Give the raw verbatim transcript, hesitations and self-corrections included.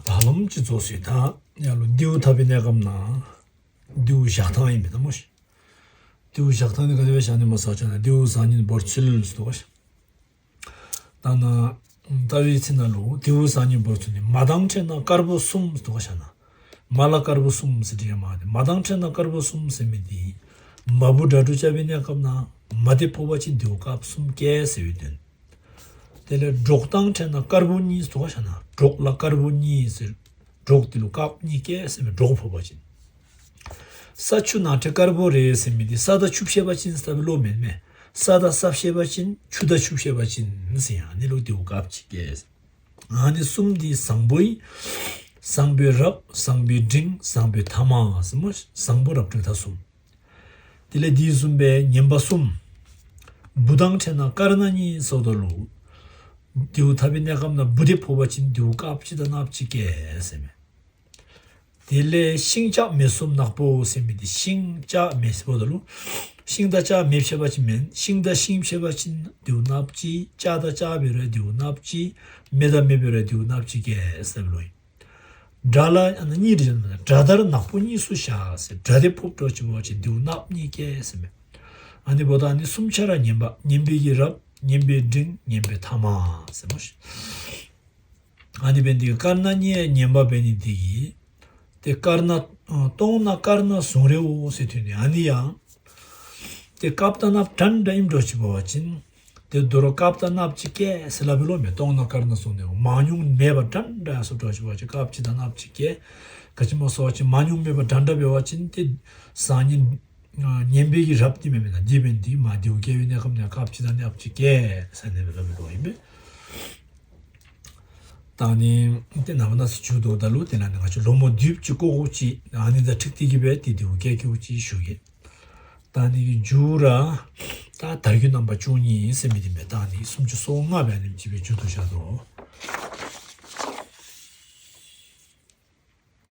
ད་ལམ་གྱི་རྫོགས་སོ། ད་ཡ་ལོ་རྡེའུ་འཐབ་པའི་གནས་སྐབས་ན་རྡེའུ་བཞག་སྟངས་ཡིན་པས་ད་མོ་ཤི། རྡེའུ་བཞག་སྟངས་ནི་ག་དེ་བས་བཞག་ནས་མ་ཟག་ཆ་ན་རྡེའུ་བཟང་ཉིན་བོར་ཚུལ་ཟེར་བ་ཤི། ད་ན་ལྟ་བའི་ཚེ་ན་ལོ་རྡེའུ་བཟང་ཉིན་བོར་ཚུལ་ནི་མ་དང་ཕྲད་ན་དཀར་པོ་གསུམ་ཟེར་བ་ཤ་ན། མ་ལ་དཀར་པོ་གསུམ་ཟེར་དེ་ཡང་མ་དེ་མ་དང་ཕྲད་ན་དཀར་པོ་གསུམ་ཟེར་མི་དེ། མ་བུ་དགྲ་གྲོགས་བཅའ་བའི་གནས་སྐབས་ན་མ་དེ་ཕོག་པ་ཅིན་རྡེའུ་དཀར་པོ་གསུམ་སྐྱེ་ཟེར་བའི་དོན། དེ་ལས་འགྲོགས་དང་ཕྲད་ན་དཀར་པོ་གཉིས་ཟེར་བ་ཤ་ན་འགྲོགས་ལ་དཀར་པོ་གཉིས་ཟེར། འགྲོགས་དེ་ལོ་དཀར་པོ་གཉིས་སྐྱེ་ཟེར་མི་འགྲོགས་ཕོག་པ་ཅིན། ས་ཆུ་ནང་ཕྲད་དཀར་པོ་རེད་ཟེར་མི་དེ་ས་དང་ཆུ་བཤད་པ་ཅིན་ས་བའི་བློ་མེད་མེད། ས་དང་ས་བཤད་པ་ཅིན་ཆུ་དང་ཆུ་བཤད་པ་ཅིན་ཟེར་ཡང་ནི་ལོ་རྡེའུ་དཀར་པོ་ཅིག་སྐྱེ་ཟེར། ཨ་ནི་གསུམ་འདི་བཟང་པོའི། བཟང་པོའི་རབ། བཟང་པོའི་འབྲིང་། བཟང་པོའི་ཐ་མ་ཟེར་མོ། བཟང་པོ་རབ་འབྲིང་ཐ་གསུམ། དེ་ལས་འདི་གསུམ་པའི་ངན་པ་གསུམ། བུ་དང་ཕྲད་ན་དཀར་ནག་གཉིས་སོགས་དང་ལུགས། རྡེའུ་འཐབ་པའི་གནས་སྐབས་ན་བུ་དེ་ཕོག་པ་ཅིན་རྡེའུ་དཀར་པོ་ཅིག་དང་ནག་པོ་ཅིག་སྐྱེ་ཟེར་མེ། དེ་ལས་ཤིང་ལྕགས་མེ་གསུམ་ནག་པོ་ཟེར་མི་དེ་ཤིང་ལྕགས་མེ་ཟེར་བ་དང་ལུགས། ཤིང་དང་ལྕགས་མེ་བཤད་པ་ཅིན་མེན། ཤིང་དང་ཤིང་བཤད་པ་ཅིན་རྡེའུ་ནག་པོ་ཅིག་ལྕགས་དང་ལྕགས་བེ་ར་རྡེའུ་ནག་པོ་ཅིག་མེ་དང་མེ་བེ་ར་རྡེའུ་ནག་པོ་ཅིག་སྐྱེ་ཟེར་བ་ལོ་ཡིན། དགྲ་ལ་ཨ་ན་གཉིས་རེད་ན་དགྲ་དར་ནག་པོ་གཉིས་སུ་བཞག་ཟེར། དགྲ་དེ་ཕོག་འགྲོ་ཅི་བོ་ཅི་རྡེའུ་ནག་པོ་གཉིས་སྐྱེ་ཟེར་མེ། ཨ་ནི་བོ་ད་ཨ་ནི་གསུམ་ཆ་ར་ངན་པ། ངན་པའི་གི་རབ། ངན་པའི་འབྲིང་། ངན་པའི་ཐ་མ་ཟེར་མོ་ཤི། ཨ་ནི་བན་དེ་དཀར་ནག་གཉིས་ངན་པ་བན་ནི་དེ་གི། དེ་དཀར་ནག་སྟོང་ན་དཀར་ནག་ཟུང་རེའོ་ཟེར་དུས་ནི་ཨ་ནི་ཡང་། དེ་སྐབས་དང་ནབ་དྲན་འདྲ་ཡིན་འགྲོ་ཅི་བོ་ཅིན། དེ་དོ་རོ་སྐབས་དང་ནབ་ཅིག་སྐྱེ་ཟེར་ལ་བི་ལོ་མེ་སྟོང་ན་དཀར་ནག་ཟུང་ནེ་མ་མྱོང་མེད་པ་དྲན་འདྲ་སོ་འགྲོ་ཅི་བོ་ཅི་སྐབས་ཅི་དང་ནབ་ཅིག་སྐྱེ། ག་ཅི་མ་སོ་ཅི་མ་མྱོང་མེད་པ་དྲན་འདྲ་བེ་བ་ཅིན་དེ་སང་ཉིན། ངན་པའི་གི་རབ་དེ་མེད་མེད་ན་དེ་བན་དེ་མ་རྡེའུ་སྐྱེ་བའི་གནས་སྐབས་ནས་སྐབས་ཅི་དང་ནབ་ཅིག་སྐྱེ་ཟེར་ནེ་བི་ལོ་བི་ལོ་ཡིན་པས། ད་ནི་དེ་ནམ་ན་སི་ཇུ་དོ་ད་ལོ་དེ་ན་ནི་ང་ཆུ་ལོ་མོ་དུབ་ཅི་ཀོ་ཀོ་ཅི་ཨ་ནི་ད་ཁྲིག་ཏི་གི་བས་དེ་དེའུ་ཀེ་ཀེའུ་ཅི་ཞུ་གེ། ད་ནི་གི་ཇུ་ར་ད་དར་རྒྱུ་རྣམ་པ་བཅུ་གཉིས་ཟེར་མི་དེ་མེད། ད་ནི་སུམ་ཅུ་སོ་ལྔ་བས་ནི་ཅི་བས་ཇུ་དོ་བཞག་དོ།